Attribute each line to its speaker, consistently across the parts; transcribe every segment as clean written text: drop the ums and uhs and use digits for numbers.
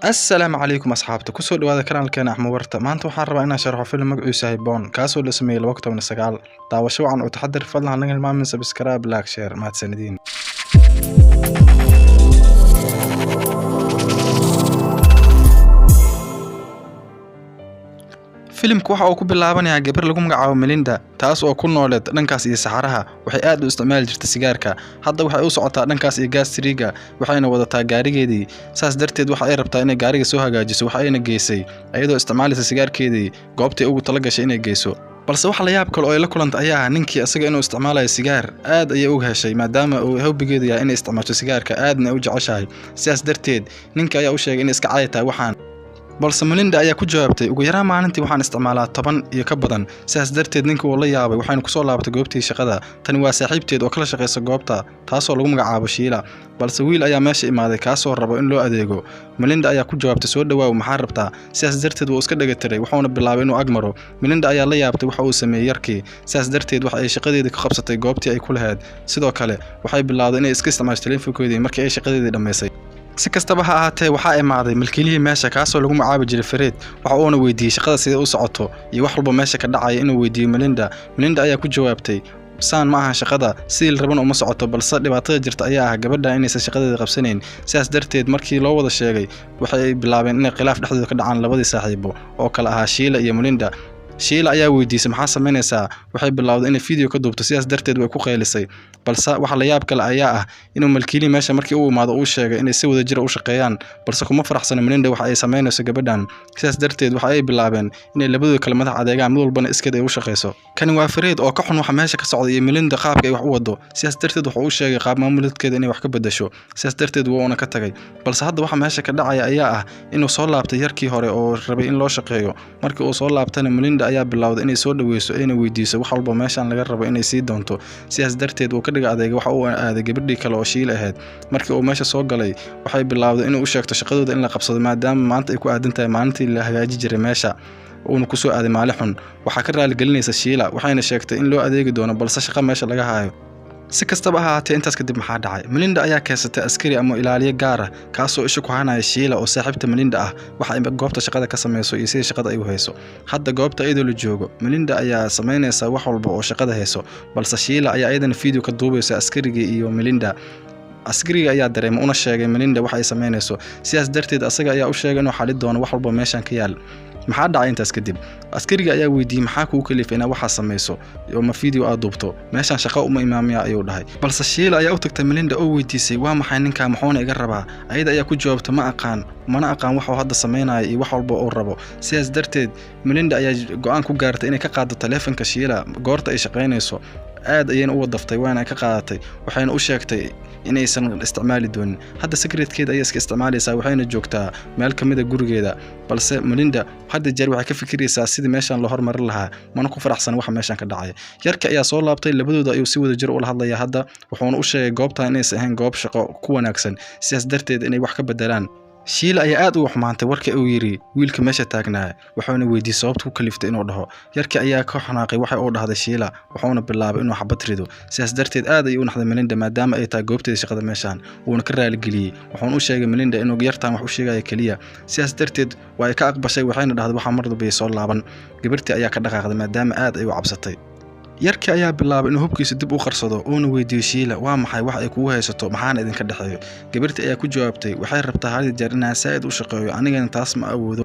Speaker 1: Assalaamu calaykum asxaabta, kusoo dhawaada kanaalkeena Axmed Warta. Maanta waxaan rabaa inaan sharxo filim magaciisu yahay Born, kaasoo la sameeyey 2019. Daawasho wacan oo taxadir. Fadlan hanaga hilmaamin subscribe, like, share. Mahadsanidin. Filimku waxa uu ku bilaabanayaa gabar lagu magacaabo Melinda, taas oo ku nooleed dhankaas iyo saxaraha. Waxay aad u isticmaali jirtay sigaarka. Hadda waxay u socotaa dhankaas iyo gastriga, waxayna wadataa gaarigeedii. Saas darteed waxa ay rabtaa inay gaariga soo hagaajiso. Waxa ayna geysay iyadoo isticmaalaysa sigaarkeedii goobtii ugu tala gashay inay geyso. Balse waxa la yaab kale oo ay la kulantay ayaa ah ninkii asaga inuu isticmaalayo sigaar. Aad ayay uga heshay, maadaama uu hobbigeedu yahay inay isticmaasho sigaarka, aadna u jeceshahay. Sidaas darteed ninka ayaa u sheegay inay iska caadi tahay waxaan, balse Melinda ayaa ku jawaabtay, "Ugu yaraan maalintii waxaan isticmaalaa 10 iyo ka badan." Sidaas darteed ninka wuu la yaabay, waxayna kusoo laabatay goobtii shaqada. Tani waa saaxiibteed oo kala shaqaysa goobta, taasoo lagu magacaabo Shiila. Balse wiil ayaa meesha imaaday, kaasoo rabo in loo adeego. Melinda ayaa ku jawaabtay, "Soo dhawaaw, maxaa rabtaa?" Sidaas darteed wuu iska dhegatiray, wuxuuna bilaabay inuu agmaro. Melinda ayaa la yaabtay waxa uu sameeyey yarkii. Sidaas darteed waxa ay shaqadeedii ka qabsatay goobtii ay ku lahayd. Sidoo kale waxay bilowday inay iska isticmaasho teleefankoodii markii ay shaqadeedii dhammaysay. Si kastaba ha ahaatee, waxaa imaaday milkiilihii meesha, kaasoo lagu magacaabi jiray Fred. Waxa uuna weydiiyey shaqada sidee u socoto iyo wax walba meesha ka dhacaya inuu weydiiyo Melinda. Melinda ayaa ku jawaabtay, "Saan ma ahan shaqada, sidii la rabana uma socoto, balse dhibaatada jirta ayaa ah gabadha inaysan shaqadeeda qabsanayn." Sidaas darteed markii loo wada sheegay, waxay bilaabeen inay khilaaf dhexdooda ka dhacaan labadii saaxiibo oo kale ahaa Shiila iyo Melinda. Shiila ayaa weydiisay, "Maxaa samaynaysaa?" Waxay bilowday inay video ka duubto, sidaas darteed way ku qaylisay. Balse waxa la yaab kale ayaa ah inuu malkiilihii meesha markii uu imaado uu sheegay inay si wada jira u shaqeeyaan, balse kuma faraxsana Melinda waxa ay samaynayso gabadhan. Sidaas darteed waxa ay bilaabeen inay labadooda kale madax adeegaan, mid walbana iskeed ay u shaqeyso. Kani waa Fred oo ka xun waxa meesha ka socda iyo Melinda qaabka ay wax u wado. Sidaas darteed wuxuu u sheegay qaab maamuleedkeeda inay wax ka bedesho. Sidaas darteed wuuna ka tagay. Balse hadda waxa meesha ka dhacaya ayaa ah inuu soo laabtay yarkii hore oo rabay in loo shaqeeyo. Markii uu soo laabtana, Melinda ayaa bilowday inay soo dhaweyso, ayna weydiiso wax walba meeshan laga rabo inay sii doonto. Sidaas darteed uu ka dhiga adeega, waxa uu aaday gabadhii kale oo Shiila ahayd. Markii uu meesha soo galay, waxay bilowday inuu u sheegto shaqadooda in la qabsado, maadaama maanta ay ku aadan tahay maalintii la hagaaji jiray meesha, uuna kusoo aaday maalin xun. Waxaa ka raaligelinaysa Shiila, waxayna sheegtay in loo adeegi doono, balse shaqo meesha laga hayo. Si kastaba ha ahaatee, intaas kadib maxaa dhacay? Melinda ayaa keensatay askari ama ilaaliye gaar ah, kaasoo isha ku hanaya Shiila oo saaxiibta Melinda ah, waxa ay goobta shaqada ka sameyso iyo sida shaqada ay u hayso. Hadda goobta iyadoo la joogo, Melinda ayaa samaynaysa wax walba oo shaqada hayso, balse Shiila ayaa iyadana video ka duubaysa askarigii iyo Melinda. Askariga ayaa dareemay una sheegay Melinda wax ay samaynayso. Sidaas darteed asaga ayaa u sheegay inuu xalin doono wax walba meeshan ka yaal. Maxaa dhacay intaas kadib? Askariga ayaa weydiiyey, "Maxaa kugu kalifay inaad waxaa samayso oo ma video aad duubto? Meeshan shaqo uma imaamaya," ayuu dhahay. Balse Shiila ayaa u tagtay Melinda oo weydiisay, "Waa maxay ninka? Muxuuna iga rabaa?" Ayada ayaa ku jawaabtay, "Ma aqaan, mana aqaan waxuu hadda samaynayo iyo wax walba uu rabo." Sidaas darteed Melinda ayaa go'aan ku gaartay inay ka qaado taleefanka Shiila goorta ay shaqaynayso. Aad ayayna u wadaftay, waana ka qaadatay, waxayna u sheegtay inaysan isticmaali doonin. Hadda secretkeeda ayay iska isticmaalaysaa, waxayna joogtaa meel ka mid a gurigeeda. Balse Melinda hadda jeer waxay ka fikiraysaa sidii meeshan loo hormarin lahaa, mana ku faraxsan waxa meeshan ka dhacaya. Yarka ayaa soo laabtay, labadooda ayuu si wada jir ula hadlaya hadda, wuxuuna u sheegay goobtan inaysan ahayn goob shaqo ku wanaagsan, sidaas darteed inay wax ka bedelaan. Shiila ayaa aad uga xumaantay warka uu yidhi wiilka meesha taagnaa, wuxuuna weydiiyey sababta ku kaliftay inuu dhaho. Yarkii ayaa ka xanaaqay waxa uu dhahday Shiila, wuxuuna bilaabay inuu xabad rido. Sidaas darteed aad ayuu u naxday Melinda, maadaama ay tahay goobteeda shaqada meeshan, wuuna ka raaligeliyey. Wuxuuna u sheegay Melinda inuu yartan wax u sheegayo keliya. Sidaas darteed waa ay ka aqbashay, waxayna dhahday, "Waxaa mar dambe soo laaban." Gabartii ayaa ka dhaqaaqday, maadaama aad ay u cabsatay. Yarkii ayaa bilaabay inuu hubkiisa dib u qarsado, uuna weydiiyo Shiila, "Waa maxay wax ay kugu haysato? Maxaana idinka dhexeeyo?" Gabartii ayaa ku jawaabtay, "Waxay rabtaa hal jeer inaan saa'id u shaqeeyo, anigana taas ma awoodo."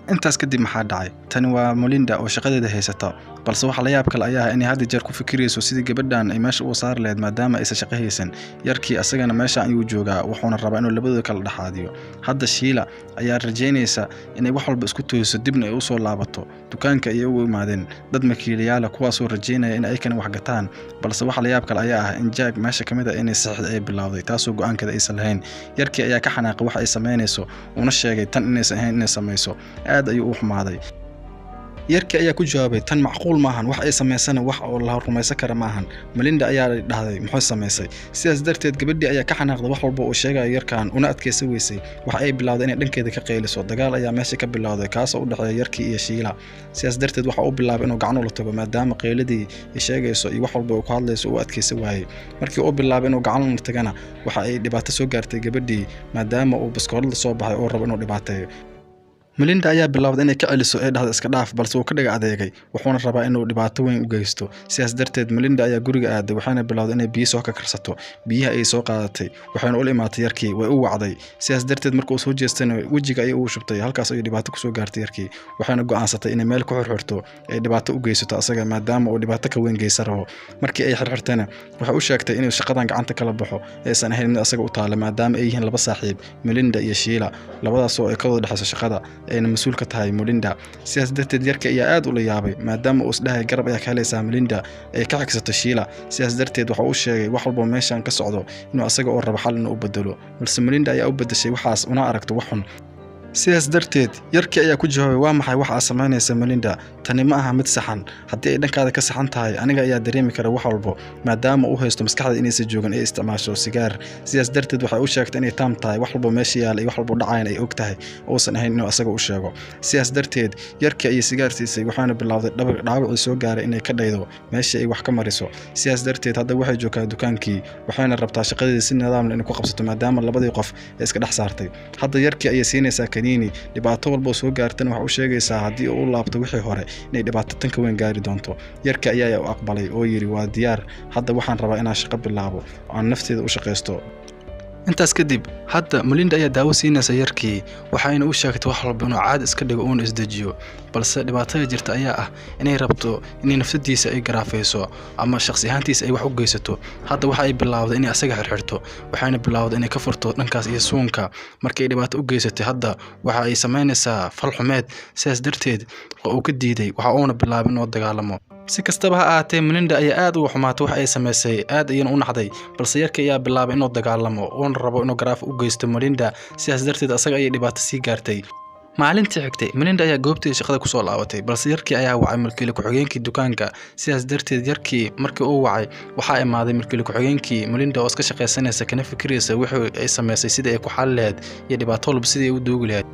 Speaker 1: Intaas kadib maxaa dhacay? Tani waa Melinda oo shaqadeeda haysata, balse waxa la yaab kale ayaa ah inay hadda jeer ku fikirayso sidii gabadhan ay meesha uga saari lahayd, maadaama aysan shaqo haysan. Yarkii asagana meesha ayuu joogaa, wuxuuna rabaa inuu labadooda kala dhexaadiyo. Hadda Shiila ayaa rajaynaysa inay wax walba isku toosiso, dibna ay usoo laabato. Dukaanka ayay ugu imaadeen dad makiilayaala, kuwaasoo rajaynaya in ay kana wax gataan. Balse waxa la yaab kale ayaa ah in Jack meesha ka mid ah inay saxiix ay bilowday, taasoo go'aankeeda aysan lahayn. Yarkii ayaa ka xanaaqay waxa ay samaynayso, una sheegay tan inaysan ahayn inay samayso. Aad ayuu u xumaaday. Yarkii ayaa ku jawaabay, tan macquul maahan, wax ay samaysana wax oo la rumaysan kara maahan. Melinda ayaa dhahday, muxuu samaysay? Sidaas darteed gabadhii ayaa ka xanaaqday wax walba uu sheegayo yarkan, una adkaysan weysay. Waxa ay bilowday inay dhankeeda ka qayliso. Dagaal ayaa meesha ka bilowday, kaasoo u dhexeeya yarkii iyo Sheila. Sidaas darteed waxa uu bilaabay inuu gacan ula tago, maadaama qayladii ay sheegayso iyo wax walba uu ku hadlayso uu adkaysan waayey. Markii uu bilaabay inuu gacan ula tagana, waxa ay dhibaato soo gaartay gabadhii, maadaama uu baskoolada soo baxay oo rabo inuu dhibaateeyo. Melinda ayaa bilowday inay ka celiso ee dhahdo iska dhaaf, balse uu ka dhaga adeegay, wuxuuna rabaa inuu dhibaato weyn u geysto. Sidaas darteed Melinda ayaa guriga aaday, waxayna bilowday inay biyo soo karkarsato. Biyaha ayay soo qaadatay, waxayna ula imaatay yarkii, way u wacday. Sidaas darteed markii uu soo jeestayna wejiga ayay ugu shubtay, halkaas ayay dhibaato kusoo gaartay yarkii. Waxayna go'aansatay inay meel ku xirxirto, ay dhibaato u geysato asaga, maadaama uu dhibaato ka weyn geysan rabo. Markii ay xirxirtayna waxay u sheegtay inuu shaqadan gacanta kala baxo, aysan ahayn mid asaga u taala, maadaama ay yihiin laba saaxiib, Melinda iyo Sheila, labadaas oo ay ka wada dhexeyso shaqada, ayna mas'uul ka tahay Melinda. Sidaas darteed yarkii ayaa aad ula yaabay, maadaama uu isdhahay garab ayaa ka helaysaa Melinda ay ka xigsato Sheila. Sidaas darteed waxa uu sheegay wax walba meeshan ka socdo inuu asaga oo rabo xal inuu u bedelo, balse Melinda ayaa u bedeshay waxaas una aragto wax xun. Sidaas darteed yarkii ayaa ku jawaabay, waa maxay waxa aad samaynaysa Melinda? Tani ma aha mid saxan. Haddii ay dhankaada ka saxan tahay, aniga ayaa dareemi kara wax walbo, maadaama uu haysto maskaxda inaysan joogin ay isticmaasho sigaar. Sidaas darteed waxay u sheegtay inay taam tahay, wax walbo meesha yaala iyo wax walbo dhacayan ay og tahay, uusan ahayn inuu asaga u sheego. Sidaas darteed yarkii ayay sigaar siisay, waxaana bilowday dhaawacii soo gaaray inay ka dhaydo meesha ay wax ka mariso. Sidaas darteed hadda waxay joogtaa dukaankii, waxayna rabtaa shaqadeeda si nidaam leh inay ku qabsato, maadaama labadii qof ay iska dhex saartay. Hadda yarkii ayay siinaysaa kaniini, dhibaato walba oo soo gaartana waxa u sheegaysaa haddii uu u laabto wixii hore inay dhibaato tan ka weyn gaari doonto. Yarkii ayaa u aqbalay oo yiri, waa diyaar, hadda waxaan rabaa inaan shaqo bilaabo oo aan nafteeda u shaqaysto. Intaas kadib hadda Melinda ayaa daawo siinaysa yarkii, waxayna u sheegtay wax walba inuu caadi iska dhigo uuna isdejiyo, balse dhibaatada jirta ayaa ah inay rabto inay nafsadiisa ay garaafayso ama shakhsi ahaantiisa ay wax u geysato. Hadda waxa ay bilowday inay asaga xirxirto, waxayna bilowday inay ka furto dhankaas iyo suunka. Markii ay dhibaato u geysatay, hadda waxa ay samaynaysaa fal xumeed. Sidaas darteed waa uu ka diiday, waxa uuna bilaabay inuu dagaalamo. Si kastaba ha ahaatee Melinda ayaa aad uga xumaatay wax ay samaysay, aad ayayna u naxday, balse yarkii ayaa bilaabay inuu dagaalamo, uuna rabo inuu garaafo u geysto Melinda. Sidaas darteed asaga ayay dhibaato sii gaartay. Maalintii xigtay Melinda ayaa goobtii shaqada kusoo laabatay, balse yarkii ayaa wacay mulkiile ku-xigeenkii dukaanka. Sidaas darteed yarkii markii uu wacay, waxaa imaaday mulkiile ku-xigeenkii. Melinda oo iska shaqaysanaysa kana fikiraysa wixii ay samaysay, sidii ay ku xalli lahayd iyo dhibaato walba sidii ay u duugi lahayd.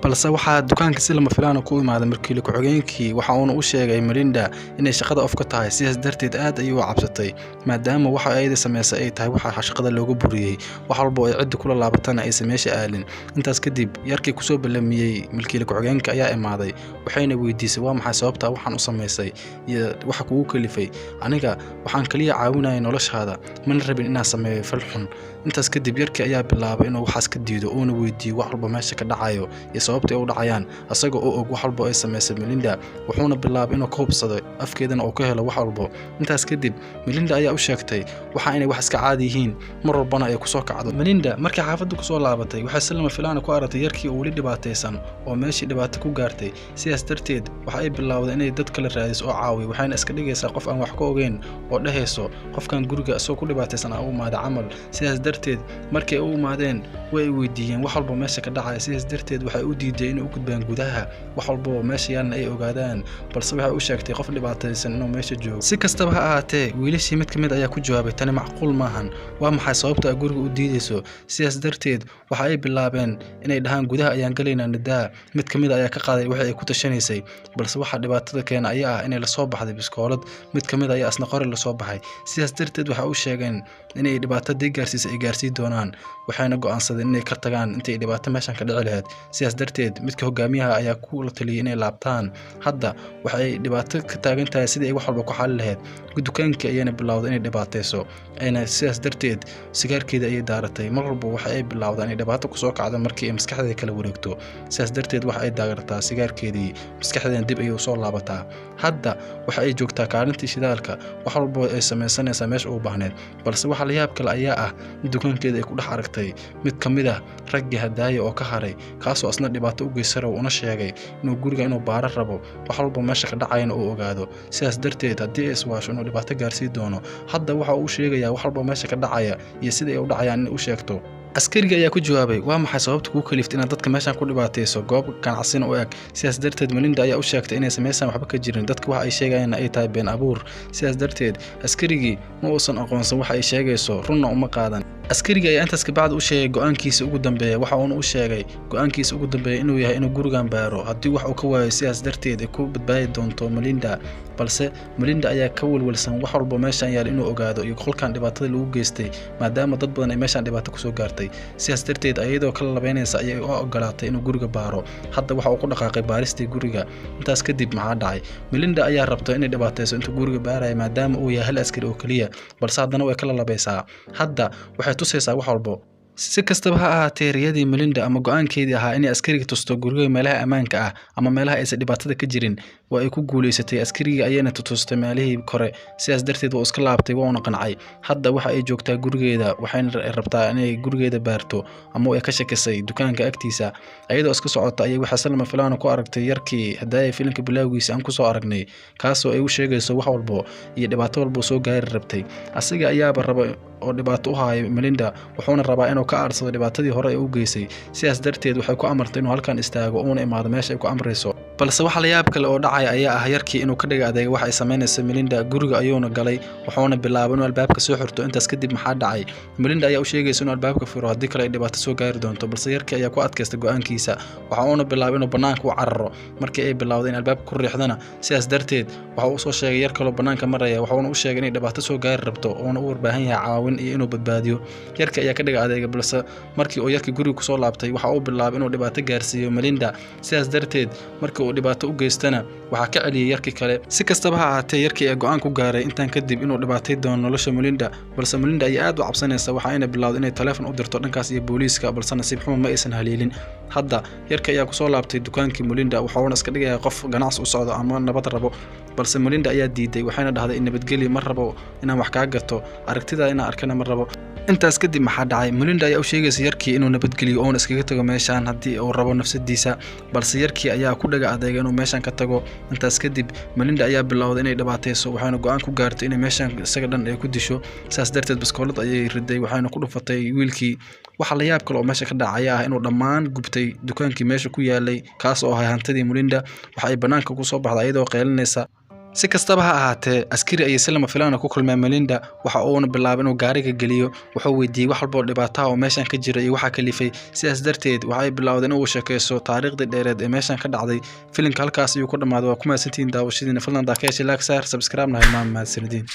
Speaker 1: Balse waxaa dukaanka si lama filaan ku imaaday mulkiile ku-xigeenkii, waxa uuna u sheegay Melinda inay shaqada off ka tahay. Sidaas darteed aad ayay u cabsatay, maadaama waxa ayada samaysay ay tahay waxa shaqada looga buriyey, wax walba oo ay cidda kula laabatana aysan meesha aalin. Intaas kadib yarkii kusoo ballamiyey mulkiile ku-xigeenka ayaa imaaday, waxayna weydiisay, waa maxay sababta waxaan u samaysay iyo waxa kugu kalifay? Aniga waxaan kaliya caawinayay noloshaada, mana rabin inaan sameeyo fal xun. Intaas kadib yarkii ayaa bilaabay inuu waxaas ka diido, uuna weydiiyo wax walba meesha ka dhacayo iyo sababta ay u dhacayaan, asaga oo og wax walba ay samaysay Melinda. Wuxuuna bilaabay inuu ka hubsado afkeedana uu ka helo wax walba. Intaas kadib Melinda ayaa u sheegtay waxa inay wax iska caadi yihiin, mar walbana ay kusoo kacdo. Melinda markii xaafadda kusoo laabatay, waxay si lama filaan ku aragtay yarkii oo weli dhibaataysan oo meeshii dhibaato ku gaartay. Sidaas darteed waxa ay bilowday inay dad kale raadiso oo caawiyo, waxayna iska dhigaysaa qof aan wax ka ogeyn oo dhahayso qofkan guriga isagoo ku dhibaataysan aan u imaaday camal. Sidaas darteed markii ay u imaadeen way weydiiyeen wax walba meesha ka dhacaya. Sidaas darteed waxay u diiday inay u gudbaan gudaha, wax walba oo meesha yaalna ay ogaadaan, balse waxay u sheegtay qof dhibaataysan inuu meesha joogo. Si kastaba ha ahaatee wiilashii mid ka mid ayaa ku jawaabay, tani macquul maahan, waa maxay sababta aad guriga u diidayso? Sidaas darteed waxa ay bilaabeen inay dhahaan gudaha ayaan galaynaa nidaa. Mid ka mid ayaa ka qaaday wixii ay ku tashanaysay, balse waxa dhibaatada keena ayaa ah inay lasoo baxday biskoolad. Mid ka mid ayaa isna qori lasoo baxay. Sidaas darteed waxa u sheegeen inay dhibaato dii gaarsiisay ay gaarsiin doonaan, waxayna go'aansadeen inay ka tagaan intay dhibaato meeshan ka dhici lahayd. Sidaas darteed midka hogaamiyaha ayaa ku la taliyay inay laabtaan. Hadda waxay dhibaato ka taagan tahay sidii ay wax walba ku xalli lahayd. Dukaankii ayayna bilowday inay dhibaatayso, ayna sidaas darteed sigaarkeeda ayay daaratay. Mar walba waxa ay bilowdaa inay dhibaato kusoo kacdo markii ay maskaxdeeda kala wareegto. Sidaas darteed waxa ay daarataa sigaarkeedii, maskaxdeedana dib ayay usoo laabataa. Hadda waxa ay joogtaa kaalintii shidaalka, wax walba ay samaysanaysaa meesha ugu baahneed. Balse waxa la yaab kale ayaa ah in dukaankeeda ay ku dhex aragtay mid ka mid ah raggii hadaaya oo ka haray, kaasoo asna dhibaato u geysan rabo, una sheegay inuu guriga inuu baaro rabo, wax walba meesha ka dhacayana uu ogaado. Sidaas darteed haddii ay iswaasho inuu dhibaato gaarsiin doono. Hadda waxa uu sheegayaa wax walba meesha ka dhacaya iyo sida ay u dhacayaan inay u sheegto. Askariga ayaa ku jawaabay, "Waa maxay sababta kuu kaliftay inaad dadka meeshan ku dhibaatayso, goob ganacsina u eg?" Sidaas darteed Melinda ayaa u sheegtay inaysan meeshan waxba ka jirin, dadka waxa ay sheegayaan ay tahay been abuur. Sidaas darteed askarigii ma uusan aqoonsan waxa ay sheegayso, runna uma qaadan. Askariga ayaa intaas kabacdi u sheegay go'aankiisa ugu dambeeya. Waxa uuna u sheegay go'aankiisa ugu dambeeya inuu yahay inuu gurigan baaro, haddii wax uu ka waayo sidaas darteed ay ku badbaadi doonto Melinda. Balse Melinda ayaa ka welwelsan wax walba meeshan yaal inuu ogaado iyo qolkan dhibaatada lagu geystay, maadaama dad badan ay meeshan dhibaato kusoo gaartay. Sidaas darteed ayadoo kala labeynaysa ayay u ogolaatay inuu guriga baaro. Hadda waxa uu ku dhaqaaqay baaristii guriga. Intaas kadib maxaa dhacay? Melinda ayaa rabta inay dhibaatayso intuu guriga baaraya, maadaama uu yahay hal askari oo keliya, balse haddana way kala labaysaa. Hadda waxay tusaysaa wax walbo. Si kastaba ha ahaatee, riyadii Melinda ama go'aankeedii ahaa inay askariga tusto guriga meelaha ammaanka ah ama meelaha aysan dhibaatada ka jirin waa ay ku guuleysatay. Askarigii ayayna tutustay meelihii kore. Sidaas darteed waa iska laabtay, wauna qancay. Hadda waxa ay joogtaa gurigeeda, waxayna rabtaa inay gurigeeda baarto ama ay ka shakisay dukaanka agtiisa. Ayadoo iska socota ayay waxa Salma Filano ku aragtay yarkii hadaaya filimka bilowgiisa aan kusoo aragnay, kaasoo ay u sheegayso wax walbo iyo dhibaato walbo soo gaari rabtay. Asiga ayaaba raba oo dhibaato u haaya Melinda, wuxuuna rabaa inuu ka aarsado dhibaatadii hore ee u geysay. Sidaas darteed waxay ku amartay inuu halkan istaago, uuna imaado meesha ay ku amrayso. Balse waxa la yaab kale oo dhacaya ayaa ah yarkii inuu ka dhiga adeega waxa ay samaynayso Melinda. Guriga ayuuna galay, wuxuuna bilaabay inuu albaabka soo xirto. Intaas kadib maxaa dhacay? Melinda ayaa u sheegaysa inuu albaabka furo, haddii kale ay dhibaato soo gaari doonto. Balse yarkii ayaa ku adkaystay go'aankiisa, waxa uuna bilaabay inuu banaanka u cararo. Markii ay bilowday in albaabka ku riixdana, sidaas darteed waxa uu soo sheegay yar kaloo banaanka maraya, wuxuuna u sheegay inay dhibaato soo gaari rabto, uuna u baahan yahay caawin iyo inuu badbaadiyo. Yarkii ayaa ka dhiga adeega, balse markii uu yarkii guriga kusoo laabtay waxa uu bilaabay inuu dhibaato gaarsiiyo Melinda. Sidaas darteed markii uu dhibaato u geystana waxaa ka celiyay yarkii kale. Si kastaba ha ahaatee, yarkii ayaa go'aan ku gaaray intaan kadib inuu dhibaatay doono nolosha Melinda. Balse Melinda ayaa aad u cabsanaysa, waxa ayna bilowday inay taleefon u dirto dhankaas iyo booliiska, balse nasiib xumo ma aysan haleelin. Hadda yarka ayaa kusoo laabtay dukaankii Melinda, wuxuuna iska dhigayaa qof ganacsi u socdo ama nabad rabo. Balse Melinda ayaa diiday, waxayna dhahday in nabadgelyo, ma rabo inaan wax kaa gato, aragtidaa inaan arkana ma rabo. Intaas kadib maxaa dhacay? Melinda ayaa u sheegaysa yarkii inuu nabadgeliyo oona iskaga tago meeshaan haddii uu rabo nafsadiisa. Balse yarkii ayaa ku dhaga adeega inuu meeshaan ka tago. Intaas kadib Melinda ayaa bilowday inay dhibaatayso, waxayna go'aan ku gaartay inay meeshaan isaga dhan ay ku disho. Sidaas darteed baskoolad ayay riday, waxayna ku dhufatay wiilkii. Waxa la yaab kale oo meesha ka dhacay ayaa ah inuu dhammaan gubtay dukaankii meesha ku yaalay, kaas oo ahay hantidii Melinda. Waxa ay banaanka ku soo baxday iyadoo qeylinaysa. Si kastaba ha ahaatee, askari ayay si lama filaan ah ku kulmeen Melinda, waxa uuna bilaabay inuu gaariga geliyo. Wuxuu weydiiyey wax walba oo dhibaataha oo meeshan ka jira iyo waxa kalifay. Sidaas darteed waxa ay bilowday inuu sheekayso taariikhdii dheereed ee meeshan ka dhacday. Filimka halkaas ayuu ku dhammaaday. Waa ku mahadsantihiin daawashadiina. Fadlan hadaa ka heshay like saar, subscribe na hilmaam. Mahadsanidin.